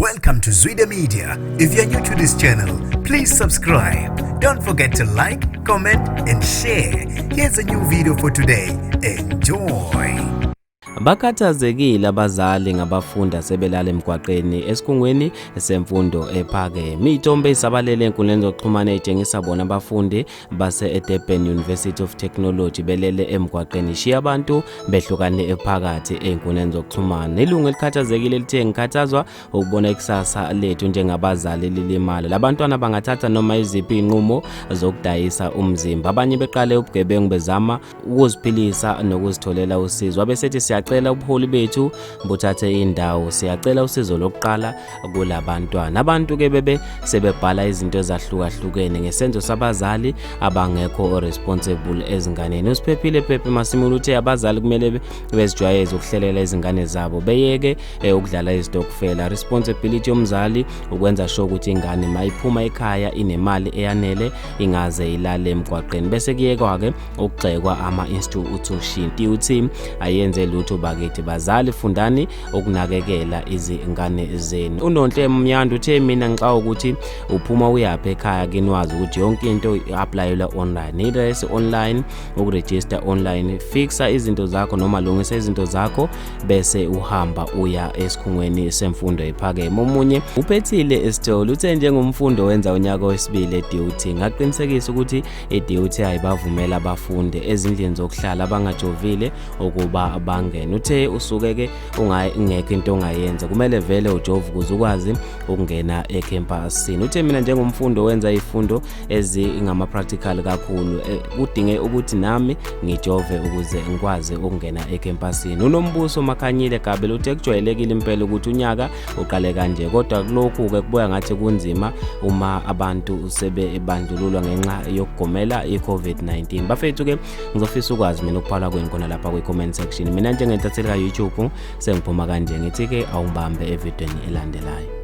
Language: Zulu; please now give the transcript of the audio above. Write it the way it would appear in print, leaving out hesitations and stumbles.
Welcome to Zwida Media. If you're new to this channel, please subscribe. Don't forget to like, comment, and share. Here's a new video for today. Enjoy. Bakhathazekile abazali ngabafundi asebelala emgwaqeni esikhungweni semfundo ephakeme. Iy'thombe ey'sabalele ey'nkundleni zokuxhumana ey'tshengisa bona abafundi base-Durban University of Technology belele emgwaqeni ishiya abantu behlukane ephakathi ey'nkundleni zokuxhumana. Ilungu elikhathazekile lithe ngikhathazwa ukubona ikusasa lethu njengabazali lilimala. Labantwana bangathatha noma iziphi iy'nqumo zokudayisa umzimba. Abanye beqale ubugebengu bezama ukuziphilisa nokuzitholela usizo. Wabesethi siyacela ubuholi bethu buthathe indawo, siyacela usizo lokuqala kulabantwana. Abantu ke bebe sebebhala izinto ezahlukahlukene ngesenzo sabazali abangekho responsible ezinganeni. USiphephile Pepe Masimula uthe abazali kumele bezijwayeze ukuhlelela izingane zabo, beyeke ukudlala izitokfela. Responsibility yomzali ukwenza sure ukuthi ingane mayiphuma ekhaya inemali eyanele, ingaze ilale emgwaqeni. Bese kuyekwa-ke ukugxekwa ama-institution. Uthi ayenze lutho bakithi, bazali fundani ukunakekela izingane zenu. UNonhle Mnyandu uthe mina ngixaka ukuthi uphuma uyaphi ekhaya kinwazi ukuthi yonke into i-applyelwa online, i-res online, ukurejista online, fixa izinto zakho noma lungisa izinto zakho bese uhamba uya esikhungweni semfundo ephakeme. Omunye uphethile esitolo uthe njengomfundi owenza unyaka wesibili e-DUT, ngaqinisekisa ukuthi i-DUT ayibavumela abafundi ezindlini zokuhlala abangajovile ukuba bangene. Uthe usuke-ke ungekho into ongayenza, kumele vele ujove ukuze ukwazi ukungena ekhempasini. Uthe mina njengomfundi owenza izifundo ezingama-practical kakhulu, kudinge ukuthi nami ngijove ukuze ngikwazi ukungena ekhempasini. UNombuso Makhanyile Gabela uthe kujwayelekile impela ukuthi unyaka uqale kanje, kodwa kulokhu-ke kubuya ngathi kunzima uma abantu sebebandlululwa ngenxa yokugomela i-COVID-19. Bafethu-ke ngizofisa ukwazi mina ukuphala kwenu khona lapha kwi-comment section. Mina njengentatheli ka-YouTube sengiphuma kanje, ngithi-ke awungibambe evidweni elandelayo.